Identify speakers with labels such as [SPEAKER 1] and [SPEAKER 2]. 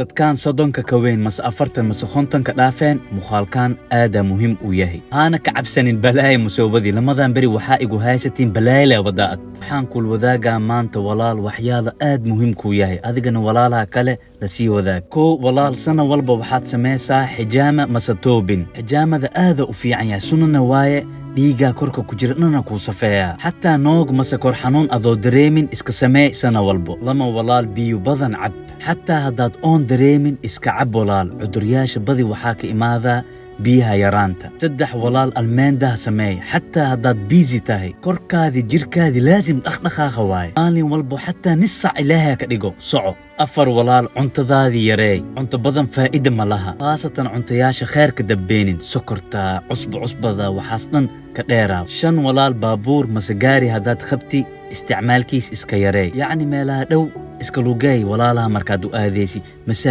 [SPEAKER 1] Dadkan 30-ka ka weyn mase 40 mase 50-ka dhaafeen, muuqaalkan aadaa muhiim u yahay. Haana ka cabsanin balaaya musoobadii lamadan beri waxaa igu haysatiin balaayla wadaa'ad. Waxaan kul wadaagaa maanta, walaal, waxyaalo aad muhiim kuu yahay, adigana walaalaha kale lasii wadaag. Kow, walaal, sana walba waxaad samaysaa xijaama mase toobin. Xijaamada aada u fiican yahay, sunnana waaye. Dhiigaa korka ku jira dhana kuu safeeyaa. Xataa noog mase kor xanuun adoo dareemin iska samee sana walbo. Lama, walaal, biyo badan cab. Xataa haddaad oon dareemin, iska cab, walaal. Cuduryaasha badi waxaa ka imaadaa biyaha yaraanta. Saddex, walaal, almeendaha sameey. Xataa haddaad busy tahay, korkaadii jirkaadii laasim dhaqdhaqaaqa waaye. Maalin walbo xataa nis sac Ilaaha ka dhigo, soco. Afar, walaal, cuntadaadii yareey. Cunto badan faa'ida ma laha, khaasatan cuntayaasha kheerka dabbeenin, sokorta, cusba, cusbada, waxaas dhan ka dheeraa. Shan, walaal, baabuur mase gaari haddaad qabti, isticmaalkiis iska yareey, yacni meelaha dhow iska lugeey, walaalaha, markaad u aadaysi masaajid.